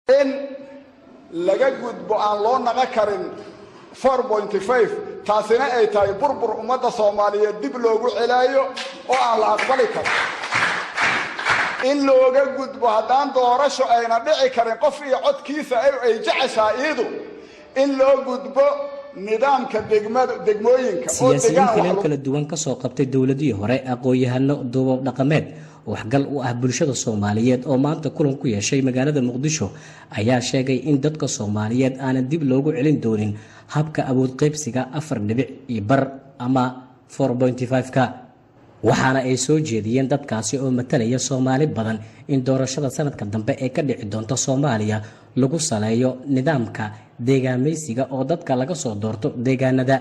In laga gudbo aan loo naqo karin 4.5, taasina ay tahay burbur ummadda Soomaaliyeed dib loogu celaayo oo aan la aqbali karin. In looga gudbo haddaan doorasho ayna dhici karin qof iyo codkiisa ay jeceshaa iyadu, in loo gudbo nidaamka degmada, degmooyinka. Siyaasiyiin xilal kala duwan kasoo qabtay dowladihii hore, aqoon-yahano, duubab dhaqameed, waxgal u ah bulshada Soomaaliyeed oo maanta kulan ku yeeshay magaalada Muqdisho ayaa sheegay in dadka Soomaaliyeed aanan dib loogu celin doonin habka awood qaybsiga 4.5 ama 4.5-ka. Waxaana ay soo jeediyeen dadkaasi oo matalaya Soomaali badan in doorashada sanadka dambe ee ka dhici doonta Soomaaliya lagu saleeyo nidaamka deegaamaysiga oo dadka laga soo doorto deegaanada.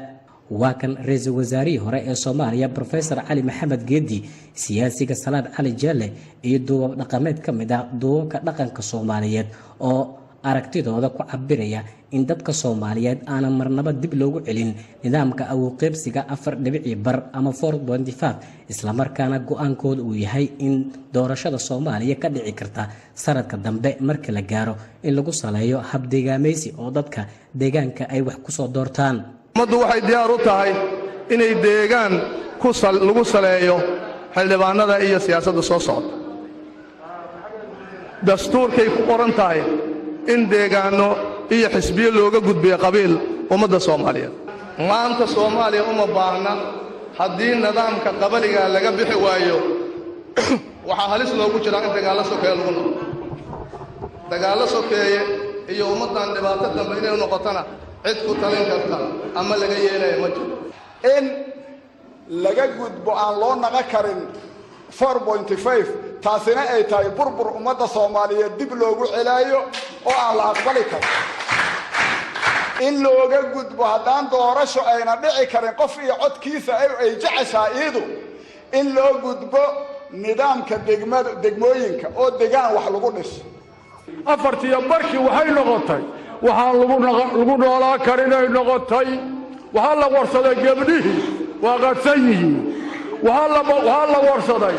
Waa kan ra-iisul wasaarihii hore ee Soomaaliya, Profesor Cali Maxamed Geedi, siyaasiga Salaad Cali Jeelle iyo duubab dhaqameed ka mid ah duubabka dhaqanka Soomaaliyeed oo aragtidooda ku cabiraya in dadka Soomaaliyeed aanan marnaba dib loogu celin nidaamka awoodqeybsiga 4.5 ama 4.5, islamarkaana go-aankooda uu yahay in doorashada Soomaaliya ka dhici karta sanadka dambe marka la gaaro in lagu saleeyo habdeegaamaysi oo dadka deegaanka ay wax kusoo doortaan. Ummaddu waxay diyaar u tahay inay deegaan lagu saleeyo xildhibaannada iyo siyaasadda soo socda. Dastuurkay ku qoran tahay in deegaanno iyo xisbiyo looga gudbiyo qabiil ummadda Soomaaliyeed. Maanta Soomaaliya uma baahna. Haddii nidaamka qabaligaa laga bixi waayo, waxaa halis loogu jiraa in dagaallo sokeeye lagu noqdo, dagaallo sokeeye iyo ummaddan dhibaato dambe inay noqotona cid ku talin karta ama laga yeelaya ma jiro. In laga gudbo aan loo naqo karin 4.5, taasina ay tahay burbur ummadda Soomaaliyeed dib loogu celaayo oo aan la aqbali karin. In looga gudbo haddaan doorasho ayna dhici karin qof iyo codkiisa ay jeceshaa iyadu, in loo gudbo nidaamka degmada, degmooyinka oo degaan wax lagu dhiso. Afartiyo barkii waxay noqotay waxaan lagu noolaa karinay noqotay. Waxaa la warsaday gebdhihii, waa qadsan yihiin. Waxaa la warsaday,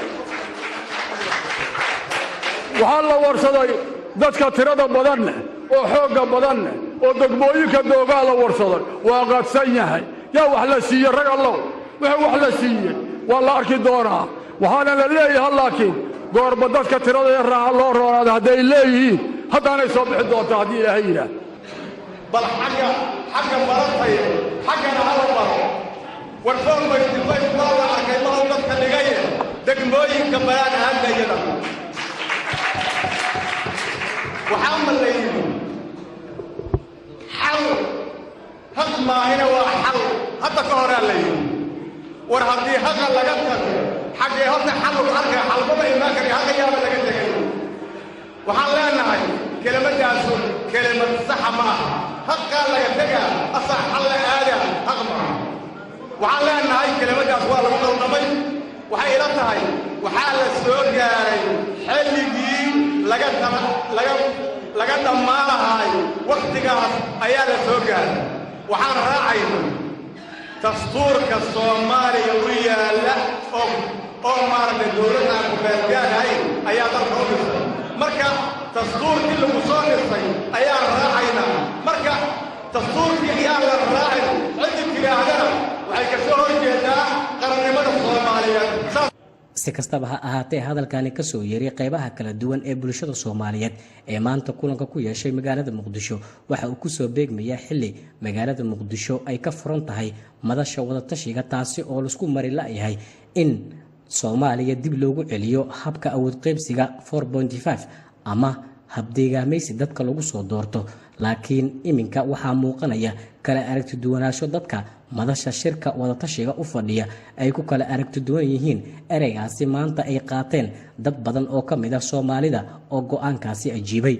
waxaa la warsaday dadka tirada badanne oo xoogga badanne oo degmooyinka doogaa la warsaday, waa qadsan yahay. Yaa wax la siiyey? Rag allow, wixii wax la siiyey waa la arki doonaa. Waxaana la leeyahay laakiin goorba dadka tirada ee raaxa loo roonaada hadday leeyihiin, haddaanay soo bixi doontaa haddii Ilaahay yidhaah. Bal xagga barataya, xaggana hala baro. War 4.5 waa la arkay mahow dadka dhigaye, degmooyinka balaan ahaadayada. Waxaa ma la yidhi xal haq maahina waa xal hadda ka horaa la yidhi. War haddii haqa laga tago, xaggee horta xal lagu arkaya? Xalmaba imaan kara, haqa yaaba laga tegay. Waxaan leenahay kelimadaasu kelimad saxa ma aha. Haqaa laga tegaa asaa xal la aadaa, haq maaha. Waxaan leenahay kelimadaas waa lagu qaldamay. Waxay ila tahay waxaa la soo gaaray xilligii laga laga laga dhammaanahay, wakhtigaas ayaa la soo gaaray. Waxaan raacayna dastuurka Soomaaliya u yaalla oo maaragtay dowladda aan ku-beelgaarahayn ayaa dalka u dhisay. Marka dastuurkii lagu soo dhisay ayaan raacaynaa. Marka dastuurkii ayaan la raacin ciddi tidhaahdana waxay ka soo hor jeedaa qarannimada Soomaaliyeed. Si kastaba ha ahaatee, hadalkani kasoo yeeray qeybaha kala duwan ee bulshada Soomaaliyeed ee maanta kulanka ku yeeshay magaalada Muqdisho waxa uu kusoo beegmayaa xili magaalada Muqdisho ay ka furan tahay madasha wadatashiga, taasi oo laisku mari la-yahay in Soomaaliya dib loogu celiyo habka awood qaybsiga 4.5 ama habdeegaamaysi dadka lagu soo doorto. Laakiin iminka waxaa muuqanaya kala aragti duwanaansho dadka madasha shirka wadatashiga u fadhiya ay ku kala aragti duwan yihiin ereygaasi maanta ay qaateen dad badan oo ka mid ah Soomaalida oo go-aankaasi ajiibay.